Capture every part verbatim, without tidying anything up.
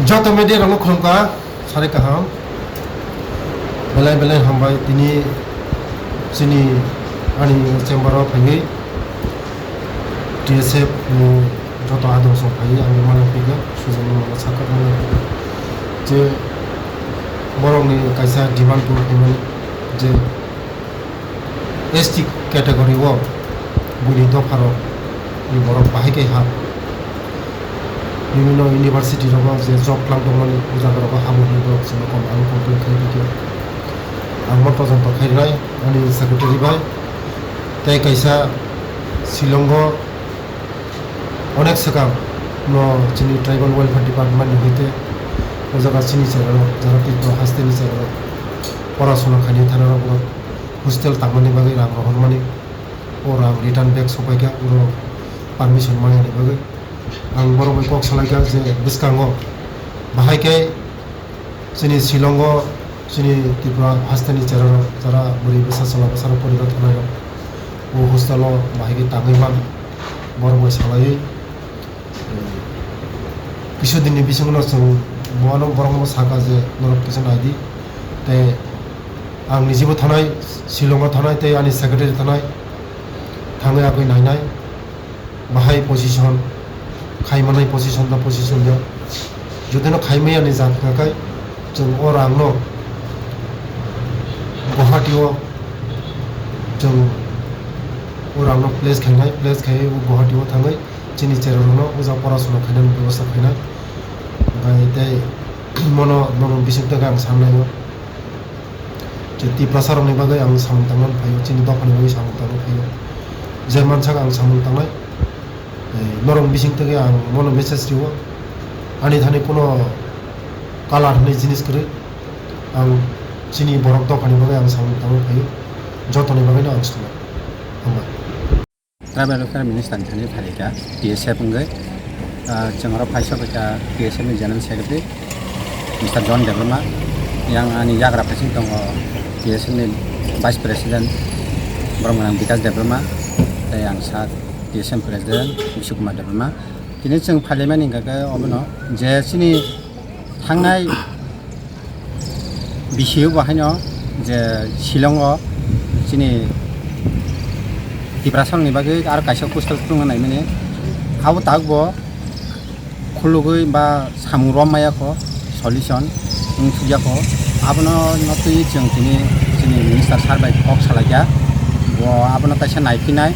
Joto media rokno khulumkha, sari kaham. Belai belai hambai tini chini ani chamber o phaiwi T S F ni joto adong song phaiwi ang mano phikha sujani mano sakha mano phikha je borok ni kaisa demand bo himani je S T category o buini dopha rok ni borok bahai khe ha. Bibhinno university rogo je job klang tongmani o jaga rogo habo hwnwi borok chwngno kom-, ano complain khlai phikhe. Ang bo todonto khainai ani secretary bai. Tei kaisa Shillong o onek swkang no chini tribal welfare department ni hoite o jaga chini chera rok jara Tripura haste ni chera rok pora sona khainai thana rok hostel tangmani bagwi rang rohormani. O rang return back sopaikha, oro permission maya ni bagwi. Ang borok bai kok salaikha je bwskango bahai khe chini Shillong o chini Tripura haste ni chera rok jara bwrwi bwsa chwla bwsa rok porina thangnai rok o hostel o bahai khe tangwi man borok bai salaiwi. Kisa dinni bisingo no chwng bono borokno sakha je norok kisa naidi. Tei ang nijibo thanai, Shillongo thanai tei ani secretary thanai, thangwi aboni nainai bahai position, khaimanai position da position ya. Jotino khaimaya ni jat hwnkha khai chwng o rangno Guwahati o chwng o rangno place khainai, place khai o Guwahati o thangwi chini chera rokno o jaga pora sona khainani bebosta khainai. Hwnkhe tei mono, mono bising tongkhe ang sanlaio. Je Tiprasa rokni bagwi ang samung tangna phaio, chini dophani bagwi samung tangna phaio. Je mansak ang samung tangnai, eh, norok bising tongkhe ang mono message rio. Ani thani kuno kalar hwnwi jinis kwrwi. Ang chini borok dophani bagwi ang samung tangna phaio. Jotoni bagwino ang swngo. Hambai. Tribal Welfare Minister ni thani phaikha T S F wngwi, ah, chwng oro phaisa phaikha T S F ni General Secretary Mister John Debbarma, yang ani yagra phaising tongo T S F ni Vice President borok gwnang Bikash Debbarma, tei ang sak T S F President Vishnu Kumar Debbarma. Tini chwng phailaimani hwnkha khe obono je chini thangnai bisi o bo haino je Shillong o chini Tiprasa rokni bagwi aro kaisa hostel phunukna naimani. Abo tak bo khulugwi ba samung rom maya kho, solution wng thukya kho. Abono no twi chwng tini chini minister sir bai kok salaikha. Bo abono kaisa naiphinai,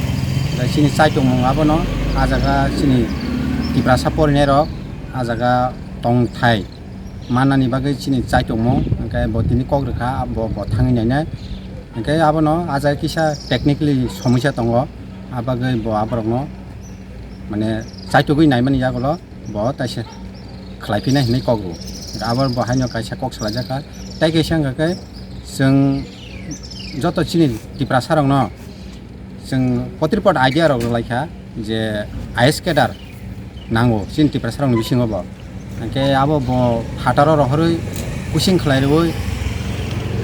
tei chini chai tongmung abono ah jaga chini Tiprasa porinai rok ah jaga tongthai mannani bagwi chini chai tongmung, hwnkhe bo tini kok rwkha, bo, bo thangwi nainai. Hwnkhe abono ah jaga kisa technically somosya tongo, ah bagwi bo aborokno, mane, chaitugwi naimani yagulo bo taisa khlai phinai hinwi kok rw. Abo bo haino kaisa kok salaijakha, tei kaisa wngkha khe chwng joto chini Tiprasa rokno chwng potripot idea rok rwlaikha je I A S cadre nango chini Tiprasa rokni bisingo bo. Hwnkhe abo bo phataro rohorwi kusing khlai rwui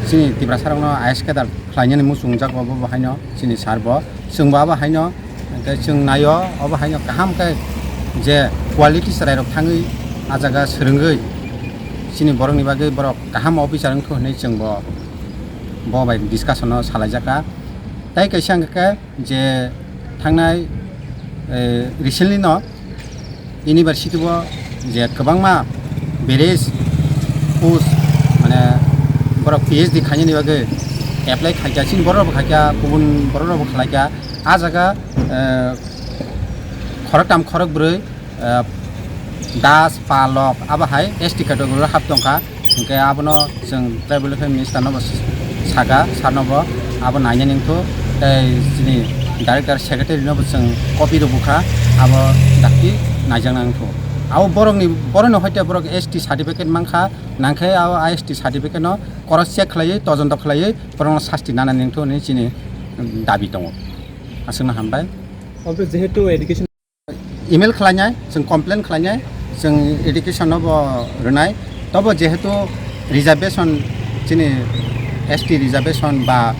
chini Tiprasa rokno I A S cadre khlainani muchungjak bo, bo haino chini sir bo. Chwng bo abo haino, hwnkhe chwng naio abo haino kaham khe je quality chwrai rok thangwi ah jaga swrwngwi chini borokni bagwi borok kaham officer wngthu hinwi chwng bo, bo bai discussion o salaijakha. Tei kaisa hwnkha khe je thangnai, eh, recently no university o je kwbangma various post, mane, borok P H D khainani bagwi apply khaikha, chini borok rok bo khaikha, kubun borok rok bo khlaikha. Ah jaga, eh, khoroktham khorokbrwi, eh, Das, Palok, abo hai S T category o hap tongkha. Hwnkhe abono chwng tribal welfare minister no bo saka, sir no bo abo nainani wngkhu. Tei chini Director secretary no bo chwng copy rw bukha, abo dakti naijak nang thu. Abo borokni, borokno hoite borok S T certificate mankha, nangkhe abo S T certificate no cross check khlaiwi, todonto khlaiwi borokno sasti nana nang thu hinwi chini dabi tongo. Aswkno hambai. Obo jehetu education Email khlainai, chwng complain khlainai, chwng education no bo rwnai. Tobo jehetu reservation, chini S T reservation ba,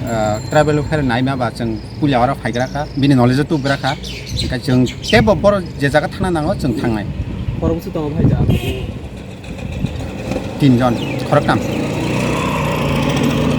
ah, tribal welfare naima ba chwng puila oro phaigra kha, bini knowledge o tubgra kha. Hingkhe chwng tebo borok je jaga thangna nango chwng thangnai. Khorokbwswk tongo bhai jaga? Tinjon, khoroktham.